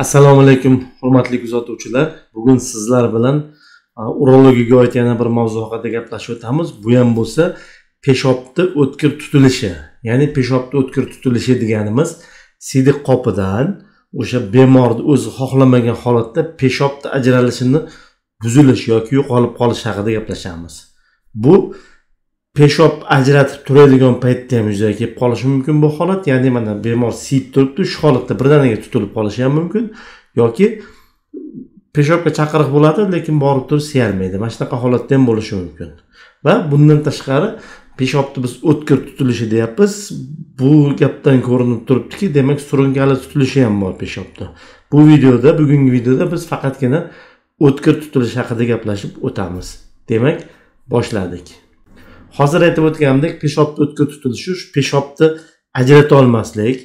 Assalomu alaykum hurmatli kuzatuvchilar. Bugun sizlar bilan urologiyaga oid yana bir mavzu haqida gaplashib o'tamiz. Bu ham bo'lsa peshobni o'tkir tutilishi. Ya'ni peshobni o'tkir tutilishi deganimiz sidik qopidan o'sha bemorni o'zi xohlamagan holatda peshobni ajralishini buzilish yoki yo'qolib qolish haqida gaplashamiz. Bu peshob ajratib turadigan paytda ham yuzaga kelib qolishi mumkin bu holat. Ya'ni mana bemor siyib turibdi, shu holatda birdaniga tutilib qolishi ham mumkin yoki peshobga chaqiriq bo'ladi, lekin borib turib siyarmaydi. Mana shunaqa holatda ham bo'lishi mumkin. Va bundan tashqari peshobni biz o'tkir tutilishi deyapmiz. Bu gapdan ko'rinib turibdiki, demak surunkali tutilishi ham bor peshobda. Bu videoda, bugungi videoda biz faqatgina o'tkir tutilish haqida gaplashib o'tamiz. Demak, boshladik. Hozir aytib o'tganimdek, peshobni o'tkir tutilishi peshobni ajrata olmaslik.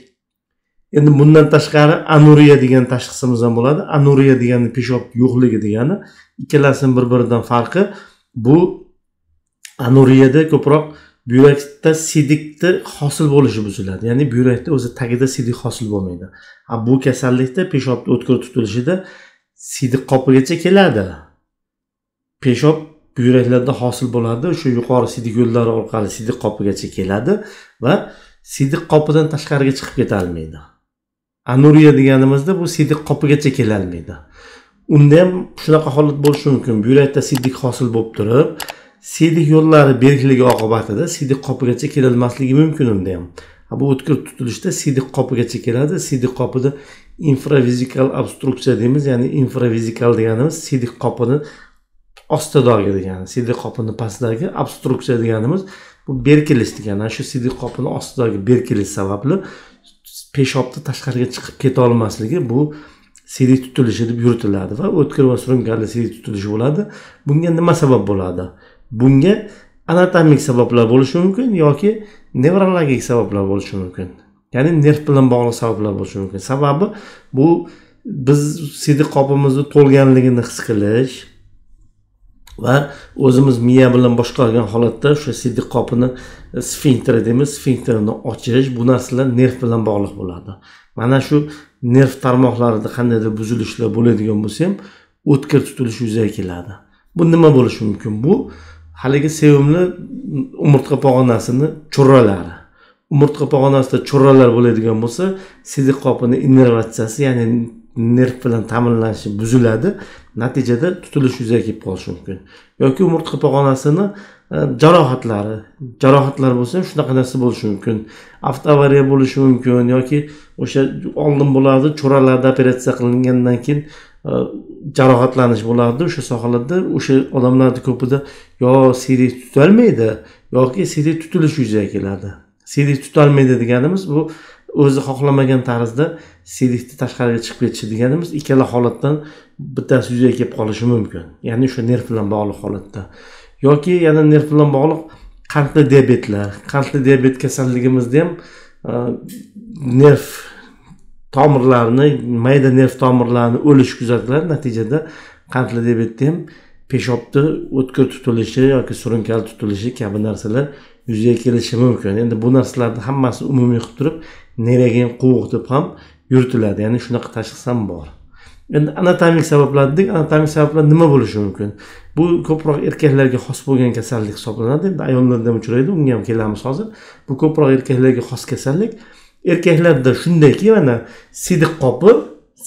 Endi bundan tashqari anuriya degan tashxisimiz ham bo'ladi. Anuriya degani peshob yo'qligi degani. Ikkalasining bir-biridan farqi bu anuriyada ko'proq buyrakda sidikni hosil bo'lishi buziladi. Ya'ni buyrakda o'zi tagida sidik hosil bo'lmaydi. Bu kasallikda peshobni o'tkir tutilishida sidik qopigacha keladi. Peshob buyraklarda hosil bo'ladi, o'sha yuqori sidik yo'llari orqali sidik qopigacha keladi va sidik qopidan tashqariga chiqib keta olmaydi. Anuriya deganimizda bu sidik qopigacha kela olmaydi. Unda ham shunaqa holat bo'lishi mumkin. Buyrakda sidik hosil bo'lib turib, sidik yo'llari berkligi oqibatida sidik qopigacha kela olmasligi mumkin unda ham. Bu o'tkir tutilishda sidik qopigacha keladi. Sidik qopida infravizikal obstruksiya deymiz, ya'ni infravizikal deganimiz sidik qopini ostidagi degani, sidik qopini pastidagi obstruksiya deganimiz bu berkilish degani. Shu sidik qopini ostidagi berkilish sababli peshobni tashqariga chiqib keta olmasligi bu sidik tutilishi deb yuritiladi va o'tkir va surunkali sidik tutilishi bo'ladi. Bunga nima sabab bo'ladi? Bunga anatomik sabablar bo'lishi mumkin yoki nevrologik sabablar bo'lishi mumkin. Ya'ni nerv bilan bog'liq sabablar bo'lishi mumkin. Sababi bu biz sidik qopimizni to'lganligini his qilish va o'zimiz miya bilan boshqargan holatda o'sha sidik qopini sfinkteri deymiz, sfinkterini ochish, bu narsalar nerv bilan bog'liq bo'ladi. Mana shu nerv tarmoqlarida qandaydir buzilishlar bo'ladigan bo'lsa ham o'tkir tutilish yuzaga keladi. Bu nima bo'lishi mumkin? Bu haligi sevimli umurtqa pog'onasini churralari. Umurtqa pog'onasida churralar bo'ladigan bo'lsa, sidik qopini innervatsiyasi, ya'ni nerv bilan ta'minlanishi buziladi. Natijada tutilish yuzaga kelib qolishi mumkin. Yoki umurtqa pog'onasini jarohatlari, jarohatlar bo'lsa shunaqa narsa bo'lishi mumkin. Avtoavariya bo'lishi mumkin yoki o'sha oldin bo'lardi, churralarda operatsiya qilingandan keyin jarohatlanish bo'lardi. O'sha sohalarda o'sha odamlarning ko'pida yo sidik tutalmaydi yoki sidik tutilish yuzaga keladi. Sidik tutalmaydi deganimiz bu o'zi xohlamagan tarzda sidikni tashqariga chiqib ketishi deganimiz. Ikkala holatdan bittasi yuzaga kelib qolishi mumkin. Ya'ni o'sha nerv bilan bog'liq holatda. Yoki yana nerv bilan bog'liq qandli diabetlar. Qandli diabet kasalligimizda ham nerv tomirlarini, mayda nerv tomirlarini o'lishi kuzatiladi. Natijada qandli diabetda ham peshobni o'tkir tutilishi yoki surunkali tutilishi kabi narsalar yuzaga kelishi mumkin. Endi bu narsalarni hammasi umumiy qilib turib, neyrogen qovuq deb ham yuritiladi. Ya'ni shunaqa tashxis ham bor. Endi anatomik sabablar dedik. Anatomik sabablar nima bo'lishi mumkin? Bu ko'proq erkaklarga xos bo'lgan kasallik hisoblanadi. Endi ayollarda ham uchraydi, unga ham kelamiz hozir. Bu ko'proq erkaklarga xos kasallik. Erkaklarda shundayki, mana sidik qopi,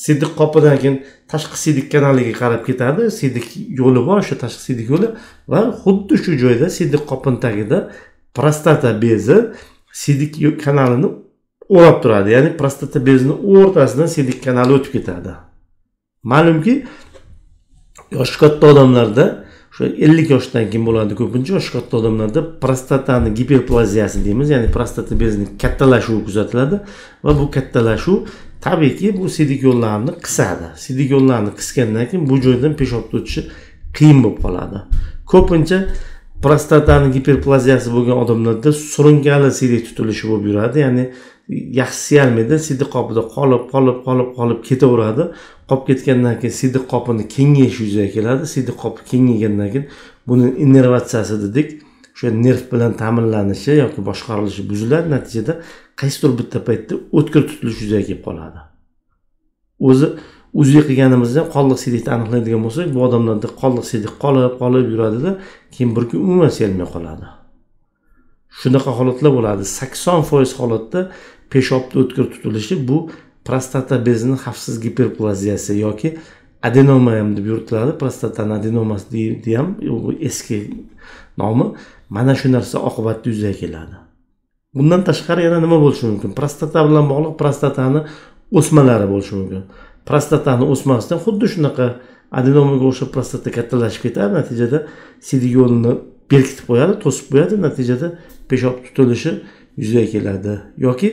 sidik qopidan keyin tashqi sidik kanaliga qarab ketadi. Sidik yo'li bor, o'sha tashqi sidik yo'li va xuddi shu joyda sidik qopining tagida prostata bezi sidik kanalini o'rab turadi. Ya'ni prostata bezini o'rtasidan sidik kanali o'tib ketadi. Ma'lumki, yoshi katta odamlarda, o'sha 50 yoshdan keyin bo'ladi ko'pincha, yoshi katta odamlarda prostatani giperplaziyasi deymiz, ya'ni prostata bezining kattalashuvi kuzatiladi va bu kattalashuv tabiiyki bu sidik yo'llarini qisadi. Sidik yo'llarini qisgandan keyin bu joydan peshobni o'tishi qiyin bo'lib qoladi. Ko'pincha prostatani giperplaziyasi bo'lgan odamlarda surunkali sidik tutilishi bo'lib yuradi, ya'ni yaxshi siyalmaydi, sidik qopida qolib qolib qolib qolib ketaveradi. Qolib ketgandan keyin sidik qopini kengayishi yuzaga keladi. Sidik qopi kengaygandan keyin buni innervatsiyasi dedik, o'sha nerv bilan ta'minlanishi yoki boshqarilishi buziladi. Natijada qaysidir bitta paytda o'tkir tutilish yuzaga kelib qoladi. O'zi UZI qilganimizda ham qoldiq siydikni aniqlaydigan bo'lsak, bu odamlarda qoldiq siydik qolib yuradida, keyin bir kun umuman siyalmay qoladi. Shunaqa holatlar bo'ladi. 80% holatda peshobda o'tkir tutilishi bu prostata bezini xavfsiz giperplaziyasi yoki adenoma ham deb yuritiladi. Prostatani adenomasi deyam, bu eski nomi. Mana shu narsa oqibatida yuzaga keladi. Bundan tashqari yana nima bo'lishi mumkin? Prostata bilan bog'liq prostatani o'smalari bo'lishi mumkin. Prostatani o'smasidan xuddi shunaqa adenomaga o'xshab prostata kattalashib ketadi, natijada siydik yo'lini berkitib qo'yadi, to'sib qo'yadi, natijada peshob tutilishi yuzaga keladi. Yoki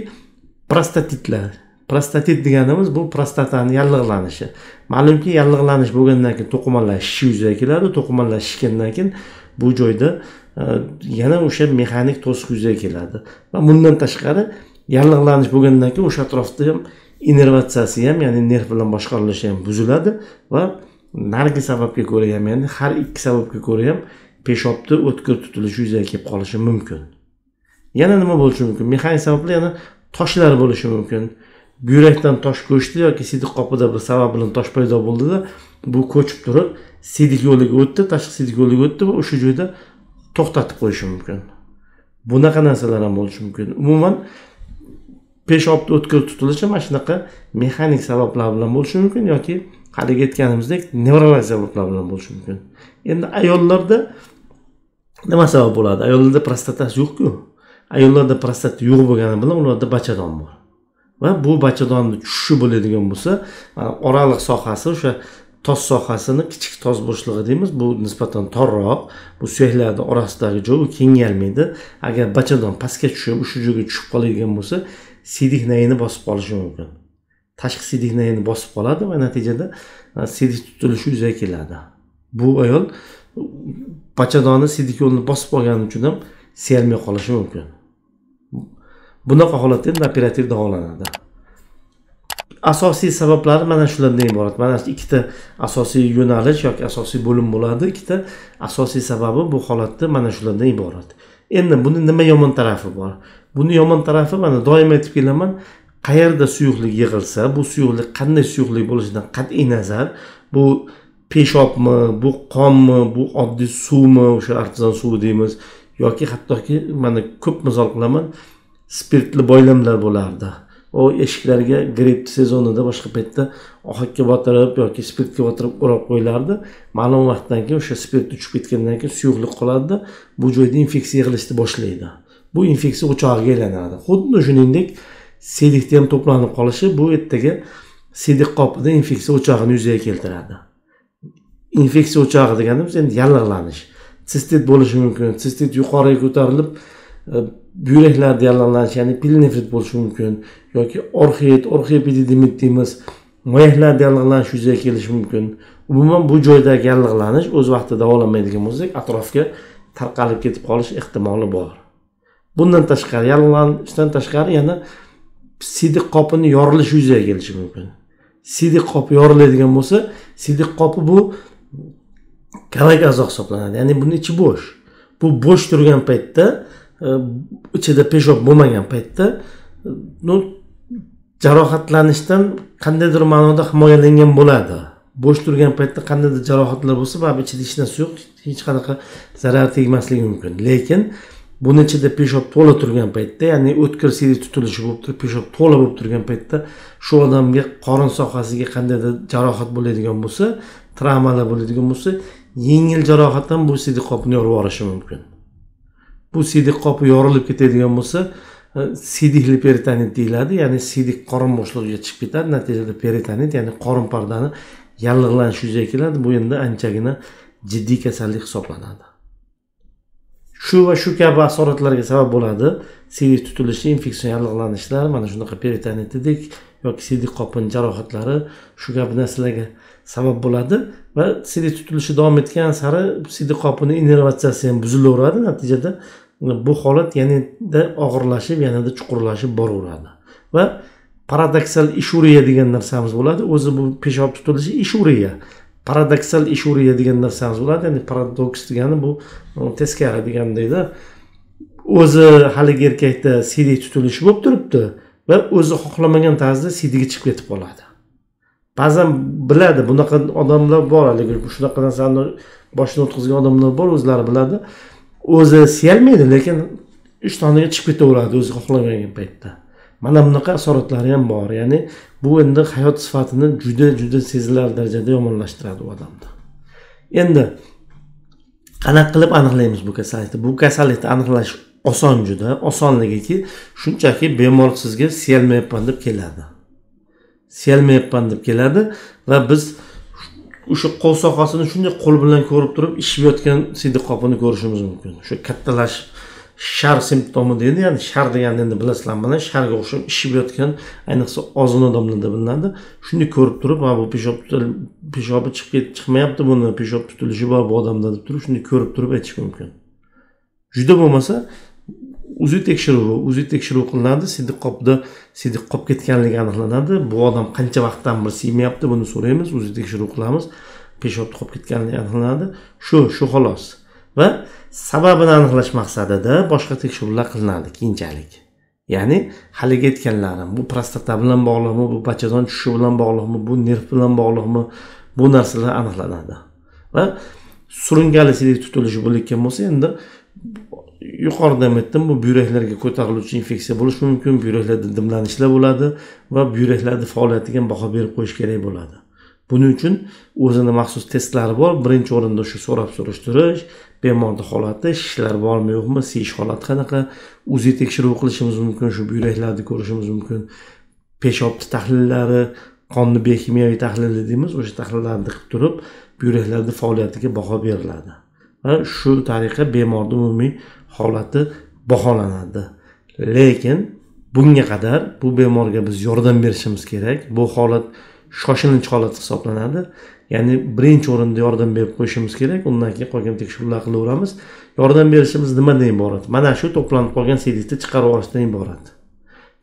prostatitlar. Prostatit deganimiz bu prostatani yallig'lanishi. Ma'lumki, yallig'lanish bo'lgandan keyin to'qimalar shishi yuzaga keladi, to'qimalar shishgandan keyin bu joyda yana o'sha mexanik to'siq yuzaga keladi. Va bundan tashqari yallig'lanish bo'lgandan keyin o'sha atrofda ham innervatsiyasi ham, ya'ni nerv bilan boshqarilishi ham buziladi va narigi sababga ko'ra ham, ya'ni har ikki sababga ko'ra ham peshobda o'tkir tutilishi yuzaga kelib qolishi mumkin. Yana nima bo'lishi mumkin? Mexanik sabablar yana toshlar bo'lishi mumkin. Buyrakdan tosh ko'chdi yoki siydik qopida bir sabab bilan tosh paydo bo'ldida, bu ko'chib turib siydik yo'liga o'tdi, tashqi siydik yo'liga o'tdi va o'sha joyda to'xtatib qo'yishi mumkin. Bunaqa narsalar ham bo'lishi mumkin. Umuman peshobda o'tkir tutilishi mana shunaqa mexanik sabablar bilan bo'lishi mumkin yoki haligi aytganimizdek nevrologik sabablar bilan bo'lishi mumkin. Endi ayollarda nima sabab bo'ladi? Ayollarda prostatasi yo'q-ku. Ayollarda prostata yo'q bo'lgani bilan ularda bachadon bor. Va bu bachadonni tushishi bo'ladigan bo'lsa, oraliq sohasi, o'sha tos sohasini kichik tos bo'shlig'i deymiz, bu nisbatan torroq, bu suyaklarning orasidagi joy u kengaymaydi. Agar bachadon pastga tushib, o'sha joyga tushib qoladigan bo'lsa, siydik nayini bosib qolishi mumkin. Tashqi siydik nayini bosib qoladi va natijada siydik tutilishi yuzaga keladi. Bu ayol bachadonni siydik yo'lini bosib qolgani uchun ham siyalmay qolishi mumkin. Bunaqa holatda endi operativ davolanadi. Asosiy sabablari mana shulardan iborat. Mana shu ikkita asosiy yo'nalish yoki asosiy bo'lim bo'ladi. Ikkita asosiy sababi bu holatda mana shulardan iborat. Endi buni nima yomon tarafi bor? Buni yomon tarafi, mana doim aytib kelaman, qayerda suyuqlik yig'ilsa, bu suyuqlik qanday suyuqlik bo'lishidan qat'iy nazar, bu peshobmi, bu qonmi, bu oddiy suvmi, o'sha artizan suvi deymiz, yoki hattoki mana ko'p misol qilaman, spirtli boylamlar bo'lardi. O eshiklarga gripp sezonida boshqa paytda ohakka botirib yoki spirtga botirib o'rab qo'yilardi. Ma'lum vaqtdan keyin o'sha spirt uchib ketgandan keyin suyuqlik qoladi, bu joyda infeksiya yig'ilishni boshlaydi. Bu infeksiya o'chog'iga aylanadi. Xuddi shuningdek siydikda ham to'planib qolishi bu ertaga siydik qopida infeksiya o'chog'ini yuzaga keltiradi. Infeksiya o'chog'i deganimiz endi yallig'lanish. Sistit bo'lishi mumkin. Sistit yuqoriga ko'tarilib buyraklarda yallig'lanish, ya'ni pielonefrit bo'lishi mumkin yoki orxit, orxiepididimit deymiz, moyaklarda yallig'lanish yuzaga kelishi mumkin. Umuman bu joydagi yallig'lanish o'z vaqtida davolanmaydigan bo'lsak, atrofga tarqalib ketib qolish ehtimoli bor. Bundan tashqari, yallig'lanishdan tashqari yana siydik qopini yorilishi yuzaga kelishi mumkin. Siydik qopi yoriladigan bo'lsa, siydik qopi bu kavak a'zo hisoblanadi. Ya'ni buning ichi bo'sh. Bu bo'sh turgan paytda, ichida peshob bo'lmagan paytda, jarohatlanishdan qandaydir ma'noda himoyalangan bo'ladi. Bo'sh turgan paytda qandaydir jarohatlar bo'lsa, baribir ichida hech narsa yo'q, hech qanaqa zarar tegmasligi mumkin. Lekin buni ichida peshob to'la turgan paytda, ya'ni o'tkir siydik tutilishi bo'lib turib, peshob to'la bo'lib turgan paytda shu odamga qorin sohasiga qandaydir jarohat bo'ladigan bo'lsa, travmalar bo'ladigan bo'lsa, yengil jarohat ham bu siydik qopini yorib yuborishi mumkin. Bu siydik qopi yorilib ketadigan bo'lsa, siydikli peritonit deyiladi, ya'ni siydik qorin bo'shlig'iga chiqib ketadi, natijada peritonit, ya'ni qorin pardani yallig'lanishi yuzaga keladi. Bu endi anchagina jiddiy kasallik hisoblanadi. Shu va shu kabi asoratlarga sabab bo'ladi. Siydik tutilishi, infeksion yallig'lanishlar, mana shunaqa peritonit dedik yoki siydik qopini jarohatlari shu kabi narsalarga sabab bo'ladi va siydik tutilishi davom etgan sari siydik qopini innervatsiyasi ham buzilaveradi. Natijada bu holat yanada og'irlashib, yanada chuqurlashib boraveradi. Va paradoksal ishuriya degan narsamiz bo'ladi. O'zi bu peshob tutilishi ishuriya. Paradoksal ishuriya degan narsamiz bo'ladi. Ya'ni paradoks degani bu teskari degandayda. O'zi haligi erkakda siydik tutilishi bo'lib turibdi va o'zi xohlamagan tarzda siydigi chiqib ketib qoladi. Ba'zan biladi, bunaqa odamlar bor, haligi shunaqa narsani boshini o'tkazgan odamlar bor, o'zlari biladi. O'zi siyalmaydi, lekin ishtoniga chiqib ketaveradi o'zi xohlagan paytda. Mana bunaqa asoratlari ham bor. Ya'ni bu endi hayot sifatini juda juda sezilarli darajada yomonlashtiradi u odamda. Endi qanaqa qilib aniqlaymiz bu kasallikni? Bu kasallikni aniqlash oson juda. Osonligiki, shunchaki bemor sizga siyalmayapman deb keladi. Siyalmayapman deb keladi va biz o'sha qo'l sohasini shunday qo'l bilan ko'rib turib ishib yotgan siydik qopini ko'rishimiz mumkin. O'sha kattalash shar simptomi deydi, ya'ni shar degani endi bilasizlar, mana sharga o'xshab ishib yotgan, ayniqsa ozg'in odamlarda bilinadi. Shunday ko'rib turib, ha bu peshobi chiqib chiqmayapti, buni peshob tutilishi bor bu odamda deb turib, shunday ko'rib turib aytish mumkin. Juda bo'lmasa UZI tekshiruvi qilinadi, siydik qopda siydik qop ketganligi aniqlanadi. Bu odam qancha vaqtdan beri siymayapti, buni so'raymiz, UZI tekshiruv qilamiz, peshobda qop ketganligi aniqlanadi. Shu xolos. Va sababini aniqlash maqsadida boshqa tekshiruvlar qilinadi keyinchalik. Ya'ni haligi aytganlarim, bu prostata bilan bog'liqmi, bu bachadon tushishi bilan bog'liqmi, bu nerv bilan bog'liqmi, bu narsalar aniqlanadi. Va surunkali siydik tutilishi bo'layotgan bo'lsa, endi yuqorida ham aytdim, bu buyraklarga ko'tariluvchi infeksiya bo'lishi mumkin, buyraklarda dimlanishlar bo'ladi va buyraklarning faoliyatiga ham baho berib qo'yish kerak bo'ladi. Buning uchun o'zini maxsus testlari bor. Birinchi o'rinda shu so'rab surishtirish, bemorning holati, shishlar bormi yo'qmi, siyish holati qanaqa, UZI tekshiruv qilishimiz mumkin, shu buyraklarni ko'rishimiz mumkin, peshobni tahlillari, qonni biokimyoviy tahlili deymiz, o'sha tahlillarni qilib turib buyraklarning faoliyatiga baho beriladi. Va shu tariqa bemorning umumiy holati baholanadi. Lekin bunga qadar bu bemorga biz yordam berishimiz kerak. Bu holat shoshilinch holat hisoblanadi. Ya'ni birinchi o'rinda yordam berib qo'yishimiz kerak, undan keyin qolgan tekshiruvlar qilaveramiz. Yordam berishimiz nimadan iborat? Mana shu to'planib qolgan siydikni chiqarib olishdan iborat.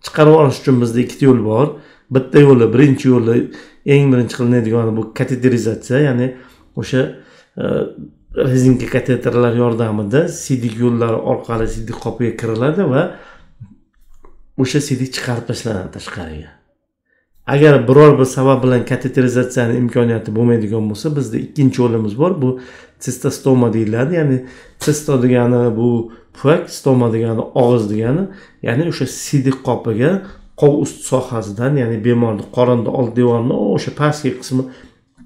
Chiqarib olish uchun bizda ikkita yo'l bor. Bitta yo'li, birinchi yo'li, eng birinchi qilinadigani bu kateterizatsiya, ya'ni o'sha rezinka kateterlar yordamida siydik yo'llari orqali siydik qopiga kiriladi va o'sha siydik chiqarib tashlanadi tashqariga. Agar biror bir sabab bilan kateterizatsiyaning imkoniyati bo'lmaydigan bo'lsa, bizda ikkinchi yo'limiz bor. Bu sistostoma deyiladi. Ya'ni sisto degani bu pufak, stoma degani og'iz degani, ya'ni o'sha siydik qopiga qov ust sohasidan, ya'ni bemorning qorinni old devorini o'sha pastki qismi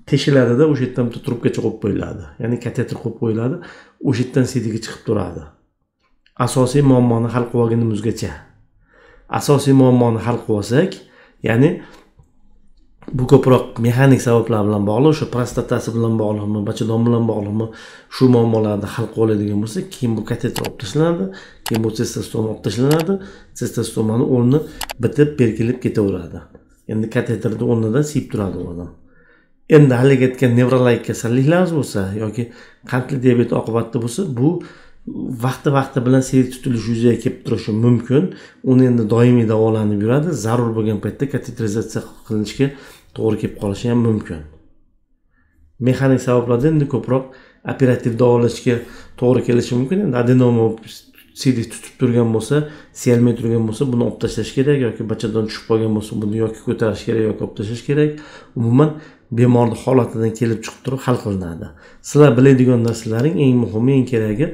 teshiladida, o'sha yerdan bitta trubkacha qo'yib qo'yiladi. Ya'ni kateter qo'yib qo'yiladi. O'sha yerdan siydigi chiqib turadi. Asosiy muammoni hal qilib olgunimizgacha. Asosiy muammoni hal qilib olsak, ya'ni bu ko'proq mexanik sabablar bilan bog'liq, o'sha prostatasi bilan bog'liqmi, bachadon bilan bog'liqmi, shu muammolarni hal qilib oladigan bo'lsa, keyin bu kateter olib tashlanadi, keyin bu sistostoma olib tashlanadi, sistostomani o'rni bitib berkilib ketaveradi. Endi kateterni o'rnida siyib turadi u odam. Endi haligi aytgan nevrologik kasalliklarimiz bo'lsa yoki qandli diabet oqibatida bo'lsa, bu vaqti-vaqti bilan siydik tutilishi yuzaga kelib turishi mumkin. Uni endi doimiy davolanib yuradi. Zarur bo'lgan paytda kateterizatsiya qilinishga to'g'ri kelib qolishi ham mumkin. Mexanik sabablarda endi ko'proq operativ davolashga to'g'ri kelishi mumkin. Endi adenoma siydik tutib turgan bo'lsa, siyalmay turgan bo'lsa, buni olib tashlash kerak yoki bachadon tushib qolgan bo'lsa, buni yoki ko'tarish kerak yoki olib tashlash kerak. Umuman bemorning holatidan kelib chiqib turib hal qilinadi. Sizlar biladigan narsalaring eng muhimi, eng keragi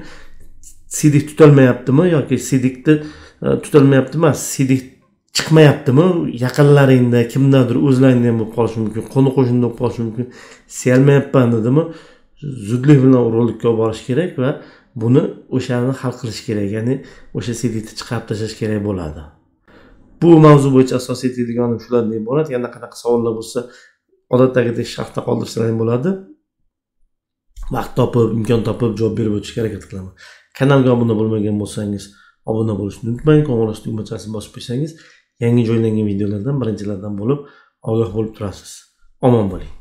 siydik tutolmayaptimi yoki siydikni tutolmayapti emas, siydik chiqmayaptimi, yaqinlaringda kimdadir, o'zlaringda ham bo'lib qolishi mumkin, qo'ni qo'shnida bo'lib qolishi mumkin. Siyalmayapman dedimi, zudlik bilan urologga olib borish kerak va buni o'shani hal qilish kerak, ya'ni o'sha siydikni chiqarib tashlash kerak bo'ladi. Bu mavzu bo'yicha asosiy aytadiganim shulardan iborat. Yana qanaqa savollar bo'lsa, odatdagidek sharhda qoldirsalaring bo'ladi. Vaqt topib, imkon topib javob berib o'tishga harakat qilaman. Kanalga obuna bo'lmagan bo'lsangiz, obuna bo'lishni unutmang, qo'ng'iroq tugmachasini bosib qo'ysangiz, yangi joylangan videolardan birinchilardan bo'lib ogoh bo'lib turasiz. Omon bo'ling.